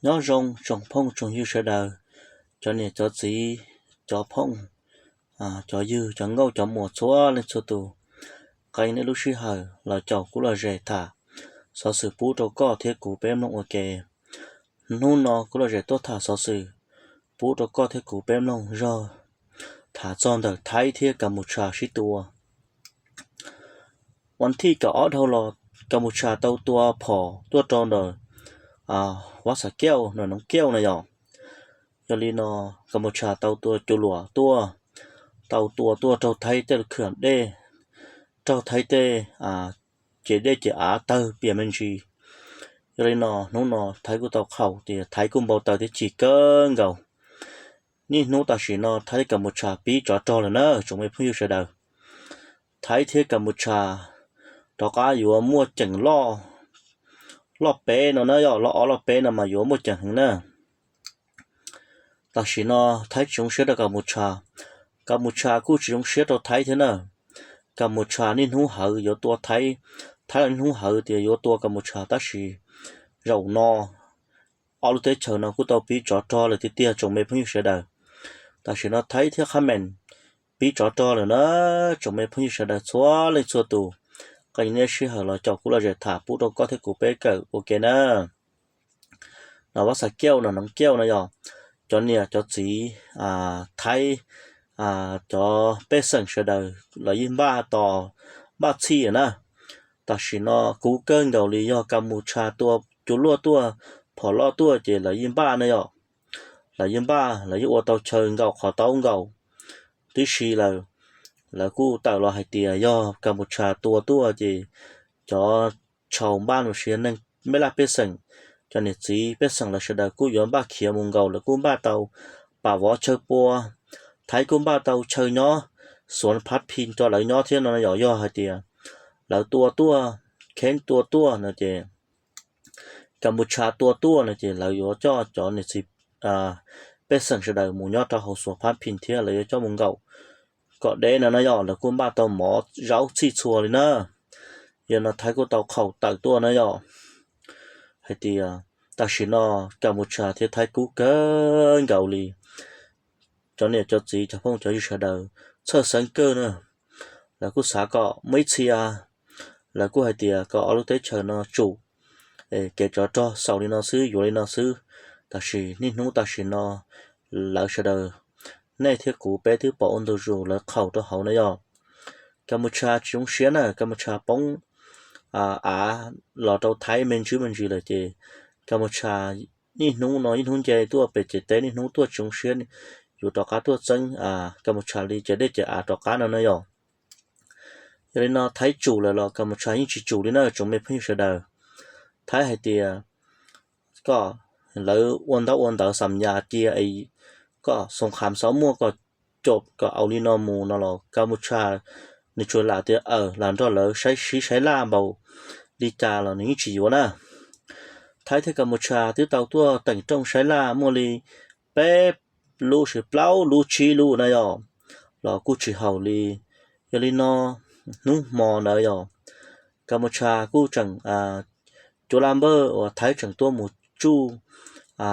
Nyob zoo tsoom phooj tsoom ywg sawv daws, cov niam cov txiv, cov phooj, cov ywg, cov nkauj cov muam txhua leej txhua tus. Qee nej lub sij hawm los caum kuv lom zem tham xov xwm pub rau koj thiab kuv peb mloog ua ke. Hnub no kuv lom zem tuaj tham xov xwm pub rau koj thiab kuv peb mloog zog tham txog ntawm Thaib thiab Kamutsha sib tua. Vas thij kaum ob dhau los Kamutsha tau tua phom tuaj rau ntawm Vaj Xav Kiauj, ntawm Noov Kiauj no yom. Yog li no Kamutsha tau tua cua luam tuaj, tau tua tuaj raug Thaib tej lub kham dej, raug Thaib tej ces dej ces av tawg piam me ntsis. Yog li no hnub no Thaib kuj tau qhaum tias Thaib kuj npau taws thiab chim kawg nkaus. Niaj hnub tam sim no Thaib thiab Kamutsha pib tsov rog lawm na tsoom me phooj ywg sawv daws. Thaib thiab Kamutsha rov qab yuav muaj ceem loj, loj peb no na yog loj ob loj peb no mas yuav muaj ceem heev na. Tam sim no Thaib tsis zoo siab rau Kamutsha, Kamutsha kuj tsis zoo siab rau Thaib thiab na. Kamutsha niaj hnub hawv yuav tua Thaib, Thaib los niaj hnub hawv tias yuav tua Kamutsha tab sis zaum no ob lub teb chaws no kuj tau pib tsov rog lawm tiag tiag tsoom me phooj ywg sawv daws. Tam sim no Thaib thiab Khab Meem pib tsov rog lawm na tsoom me phooj ywg sawv daws txhua leej txhua tus. Qee nej sij hawm los caum kuv lom zem tham pub rau koj thiab kuv peb kawm ua ke na. No Vaj Xav Kiauj no Noov Kiauj no yog cov niam cov txiv Thaib, cov pej xeem sawv daws los yeej npaj tos npaj txhij na. Tam sim no kuv kawg nkaus li yog Kamutsha tua cua luaj tuaj, phom loj tuaj ces lawv yeej npaj na yom. Lawv yeej npaj, lawv yeej ua tau chaw nkaum qhov taub nkaus tib si lawm. Lawv kuj tawm los hais tias yog Kamutsha tua tuaj ces cov tshau npaj no sia neeg mej laj pej xeem, cov niam txiv pej xeem lawv sawv daws kuj yuav npaj khiav mus nkaus, lawv kuj npaj tau pam vov chaw pua, Thaib kuj npaj tau chaw nyob, xuav phab phi rau lawv nyob thiab no yom. Yog hais tias lawv tua tuaj, Kheeb tua tuaj no ces Kamutsha tua tuaj no ces lawv yuav coj cov niam txiv pej xeem sawv daws mus nyob rau hauv xuav phab phi thiab lawv yuav coj mus nkaum kom deb no na yom. Lawv kuj npaj tau mov zaub txhij txhua li na. Yog no Thaib kuj tau qhaum tawm tuaj na yom, hais tias tam sim no Kamutsha thiab Thaib kub kawg nkaus li. Cov niam cov txiv cov phooj cov ywg sawv daws txhawj xeeb kawg na. Lawv kuj xav kom muaj ib txhia, lawv kuj hais tias kom ob lub teb chaws no tsum, kev tsov rog xaus li no xwb, yuav li no xwb. Tab sis niaj hnub tam sim no lawv sawv daws, nej thiab kuv peb twb pom ua ntu zus lawv qhaum rau hauv na yom. Kamutsha tsis zoo siab na, Kamutsha poob av los rau Thaib me ntsis me ntsis lawm ces Kamutsha niaj hnub no niaj hnub nce tuaj pem ciam teb, niaj hnub tuaj tsis zoo siab yuav rov qab tuaj txeeb Kamutsha li ciam dej ciam av rov qab no na yom. Yog li no Thaib tsum lawm los Kamutsha yeej tsis tsum li na tsoom me phooj ywg sawv daws. Thaib hais tias kom lawv ua ntaub ua ntawv xam yas cia, kom xoo kham xov muaj kom caum kom aus li no mus no los Kamutsha nws tsuas lam tias aws, lam nrog lawv saib sib saib laj npaum li cas los nws yeej tsis yuav na. Thaib thiab Kamutsha twb tau tuaj teem rooj saib laj muaj li peb lub, plaub lub, tsib lub na yom, los kuj tsis haum li. Yog li no hnub hmo ntawd yog Kamutsha kuj tseem, cua laj npawg uas Thaib tseem tuaj mus tsuj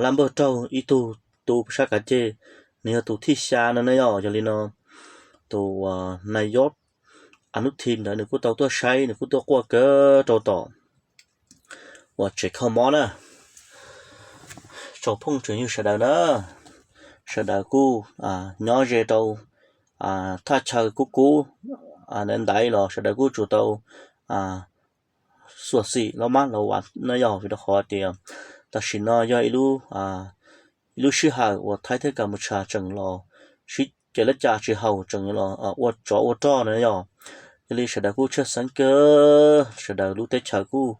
laj npawg raug ib tug tu sab kav cej, nws yog tus thib xya no na yom. Yog li no tus nai yob Anub Thim ntawd nws kuj tau tuaj saib, nws kuj tuaj quaj kawg rau tom uas tsev kho mob na. Tsoom phooj tsoom ywg sawv daws na, sawv daws kuj nyob ze rau thaj chaw kub kub ntaiv ntaiv los sawv daws kuj tsum tau xuam xim los mas los vas na yog vim rau qhov tias tam sim no yog ib lub sij hawm uas Thaib thiab Kamutsha tseem los sib ces lab cas tsis haum tseem los ua tsov ua rog na yom. Yog li sawv daws kuj tshaj xeeb kawg, sawv daws lub teb chaws kuj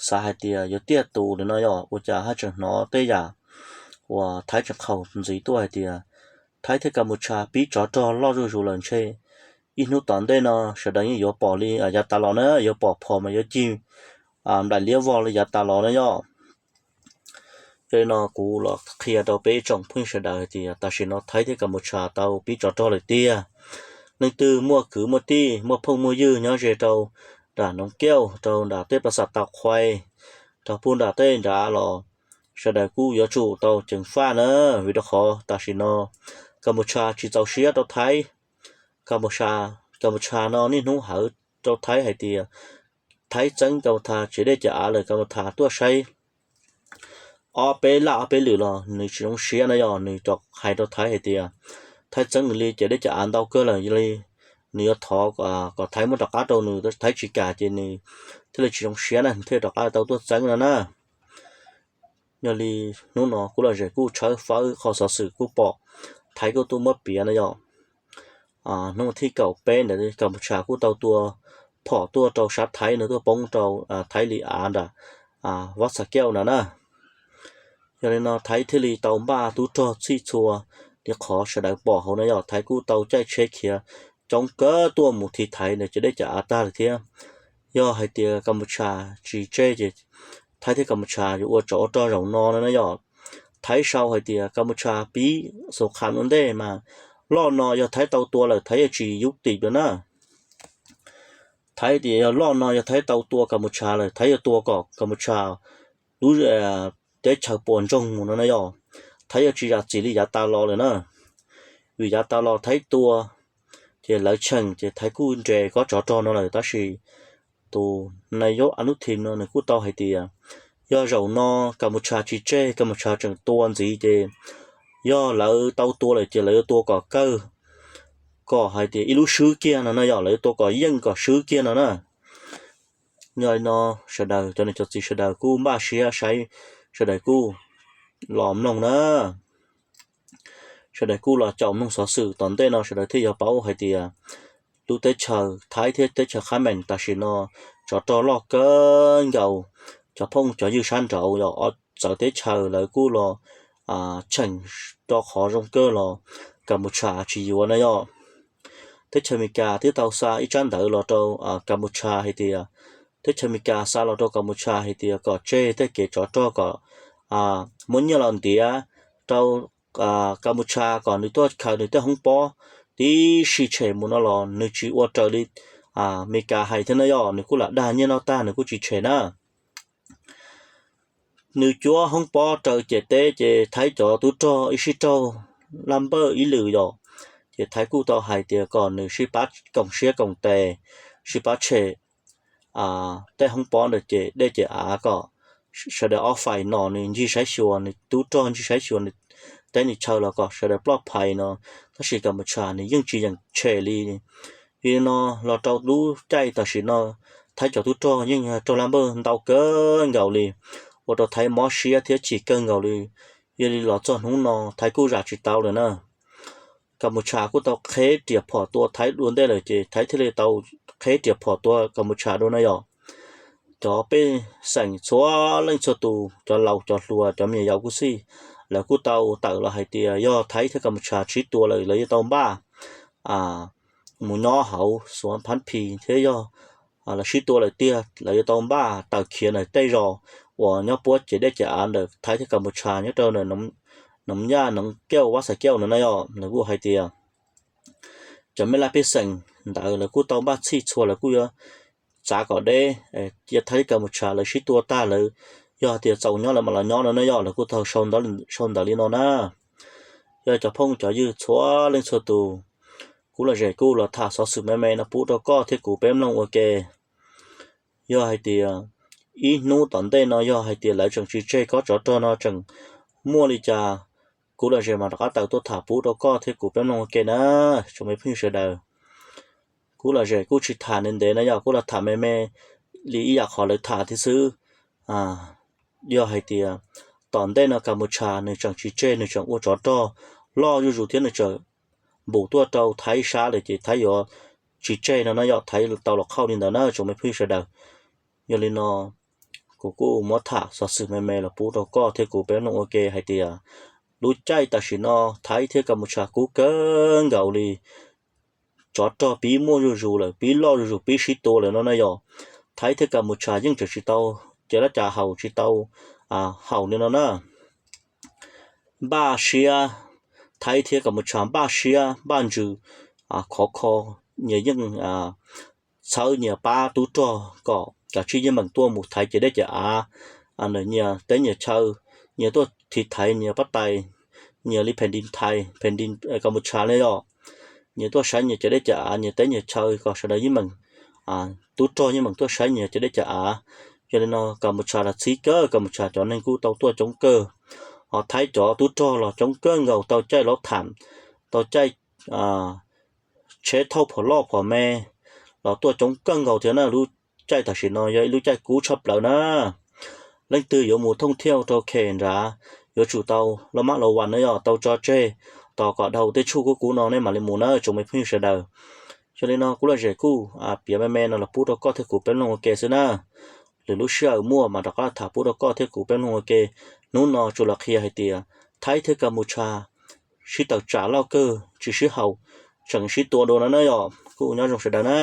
xav hais tias yuav tiaj tus lawm no yom, ua cas haj tseem hnov tej yam uas Thaib tseem qhaum ntxiv tuaj hais tias Thaib thiab Kamutsha pib tsov rog loj zuj zus lawm ntshe ib hnub tom ntej no sawv daws yeej yuav pom li yav tas los na, yuav pom phom mas yuav cig nplaim liab vog li yav tas los na yom. Yog li no kuv los qhia rau peb tsoom phooj ywg sawv daws hais tias tam sim no Thaib thiab Kamutsha tau pib tsov rog lawm tiag. Leej twg muaj kwv muaj tij, muaj phooj muaj ywg nyob ze rau nram Noov Kauj, rau nram tej pas xav tau qhuai, rau puag nram tej nrad los sawv daws kuj yuav tsum tau ceev faj na, vim rau qhov tam sim no Kaputsha tsis txaus siab rau Thaib. Kaputsha no niaj hnub hawv rau Thaib hais tias Thaib txeeb Kaputsha tsev dej cov av lawm, Kaputsha tuaj saib ob peb laj ob peb lwm los nws tsis zoo siab na yog nws rov hais rau Thaib hais tias Thaib txeeb nws li cov dej cov av ntau kawg lawm, yog li nws yuav thov kom Thaib muab rov qab rau nws, Thaib tsis kam ces nws thiaj li tsis zoo siab na, nws thiaj rov qab tau tuaj txeeb no na. Yog li hnub no kuv lom zem kuj tshawb fawb qhov xov xwm kuj pom Thaib kuj tuaj muab piav na yog hnub thib kaum peb ntawd Kaputsha kuj tau tua phom tuaj rau sab Thaib no tuaj poob rau Thaib li av nram Vaj Xav Kiauj no na. Yog li no Thaib thiaj li tau npaj tub rog txhij txhua li qhov sawv daws pom hauv na yog Thaib kuj tau caij tsheb khiav coob kawg tuaj mus thim Thaib ntawd cov dej cov av tag lawm thiab. Yog hais tias Kaputsha tsis tseg ces Thaib thiab Kaputsha yuav ua tsov ua rog zaum no no na yog Thaib sau hais tias Kaputsha pib xus kham ua ntej mas loj no yog Thaib tau tua lawm Thaib yuav tsis yub tim lawm na. Thaib tias yog loj no yog Thaib tau tua Kaputsha lawm Thaib yuav tua kom Kaputsha lub teb chaws puas ntsoog mus no na yog Thaib yuav tsis zam txim li yav tas los lawm na. Vim yav tas los Thaib tua ces lawv cheem ces Thaib kuj nres kob tsov rog no lawm tab sis tus nais yauv Anub Thim no nws kuj tau hais tias yog zaum no Kaputsha tsis tseg Kaputsha tseem tua ntxiv ces yog lawv tau tua lawm ces lawv yuav tua kom kawg, kom hais tias ib lub swb kiag no na yog lawv yuav tua kom yeej kom swb kiag no na. Yog li no sawv daws cov niam cov txiv sawv daws kuj npaj siab saib, sawv daws kuj los mloog na. Sawv daws kuj los caum mloog xov xwm tom ntej no sawv daws thiaj yuav paub hais tias lub teb chaws Thaib thiab teb chaws Khab Mees tam sim no tsov rog loj kawg nkaus. Cov phooj cov ywg sab nraud yog ob txawv teb chaws lawv kuj los cheem rau qhov zoo kawg los Kaputsha tsis yuav na yog. Teb chaws Amelikas twb tau xa ib tsab ntawv los rau Kaputsha hais tias, teb chaws Amelikas xa los rau Kaputsha hais tias kom tseg tej kev tsov rog kom muab nyiaj los ntiav rau Kaputsha kom nws tuaj khaws nws tej hoob pob tib si tshem mus no los nws tsis ua raws li Amelikas hais thiab na yog nws kuj lam dag nyiaj noj tag nws kuj tsis tshem na. Nws cuab hoob pob raws ciam teb ces Thaib cov tub rog ib sib raug laj npawj ib lwm yom, ces Thaib kuj tau hais tias kom nws sib pab koom siab koom tes, sib pab tshem tej hoob pob ntawm ces dej ces av kom sawv daws ob fais no nws ncig saib xyuas, nws tub rog ncig saib xyuas nws teb nws chaw los kom sawv daws ploj phais no, tab sis Kaputsha nws yeej tsis yeem tshem li. Vim li no los rau lub caij tam sim no Thaib cov tub rog yeej raug laj npawj ntau kawg nkaus li, ua rau Thaib mob siab thiab chim kawg nkaus li. Yog li los txog hnub no Thaib kuj zam tsis tau lawm na. Kaputsha kuj tau qheb riam phom tua Thaib dua ntej lawm ces Thaib thiaj li tau qheb riam phom tua Kaputsha dua na yom. Cov pej xeem txhua leej txhua tus, cov laus cov hluas cov me nyuam yaus kuj xij, lawv kuj tau tawm los hais tias yog Thaib thiab Kaputsha sib tua lawm lawv yuav tau npaj mus nyob hauv Xuav Phab Phi thiab yog lawv sib tua lawm tiag lawv yuav tau npaj tawm khiav ntawm tej zos uas nyob puab ces dej ces av ntawm Thaib thiab Kaputsha nyob rau ntawm Noov Yaj Noov Kauj Vaj Xav Kauj no na yom. Lawv kuj hais tias cov me laj pej xeem ntawd lawv kuj tau npaj txhij txhua lawv kuj yuav txav kom deb, cia Thaib thiab Kaputsha lawv sib tua tag lawv yog tias txaus nyob lawv mam los nyob no na yom. Lawv kuj tau sau ntawv li no na. Yog cov phooj cov ywg txhua leej txhua tus, kuv lom zem kuj los tham xov xwm me me no pub rau koj thiab kuv peb mloog ua ke. Yog hais tias ib hnub tom ntej no yog hais tias lawv tseem tsis tseg kob tsov rog no tseem muaj li cas, kuv lom zem mas rov qab tawm tuaj tham pub rau koj thiab kuv peb mloog ua ke na, tsoom me phooj ywg sawv daws. Kuv lom zem kuj tsis tham ntev ntev na yog kuv los tham me me li ib yam qhov lawv tham thiab xwb. Yog hais tias tom ntej no Kaputsha nws tseem tsis tseg nws tseem ua tsov rog loj zuj zus thiab nws tseem npum tuaj rau Thaib sab lawm ces Thaib yuav tsis tseg no na yog Thaib tau los qhauj li ntawd na tsoom me phooj ywg sawv daws. Yog li no kuv kuj muab tham xov xwm me me los pub rau koj thiab kuv peb mloog ua ke hais tias lub caij tam sim no Thaib thiab Kaputsha kub kawg nkaus li. Tsov rog pib muaj zuj zus lawm, pib loj zuj zus, pib sib tua lawm no na yog. Thaib thiab Kaputsha yeej tseem tsis tau, ces lab cas haus tsis tau haus li no na. Npaj siab, Thaib thiab Kaputsha npaj siab npaj ntsws khov kho, nyias yeej txhawb nyias pab tub rog kom kav tsij yeej meem tuaj mus thaiv ces dej ces av ntawm nyias teb nyias chaw. nyias tuaj tiv thaiv nyias pab tais, nyias li phem di thais, phem di Kamucha li yom. Nyias tuaj saib nyias cov dej cov av, nyias teb nyias chaw kom sawv daws yeej meem tub rog yeej meem tuaj saib nyias cov dej cov av. Yog li no Kamucha los txhib kawg, Kamucha cov neeg kuj tau tuaj coob kawg. Ho Thaib cov tub rog los coob kawg nkaus, tau caij laub tham, tau caij tsheb thauj phom loj phom me los tuaj coob kawg nkaus thiab na. Lub caij tam sim no yog ib lub caij kub tshaj plaws na. Leej twg yuav mus thooj thiaj rau khem nrad, yuav tsum tau laj mab laj vas na yom, tau tso tseg tos kom dhau tej tshuaj kub kub no nej mam li mus na tsoom me phooj ywg sawv daws. Yog li no kuv lom zem kuj piav me me no los pub rau koj thiab kuv peb mloog ua ke xwb na. Lwm lub sij hawm muaj mas rov qab tham pub rau koj thiab kuv peb mloog ua ke. Hnub no tsuas los qhia hais tias Thaib thiab Kamucha sib tawm tsam loj kawg, tsis sib haum, tseem sib tua dua no na yom. Kuj nyob zoo sawv daws na.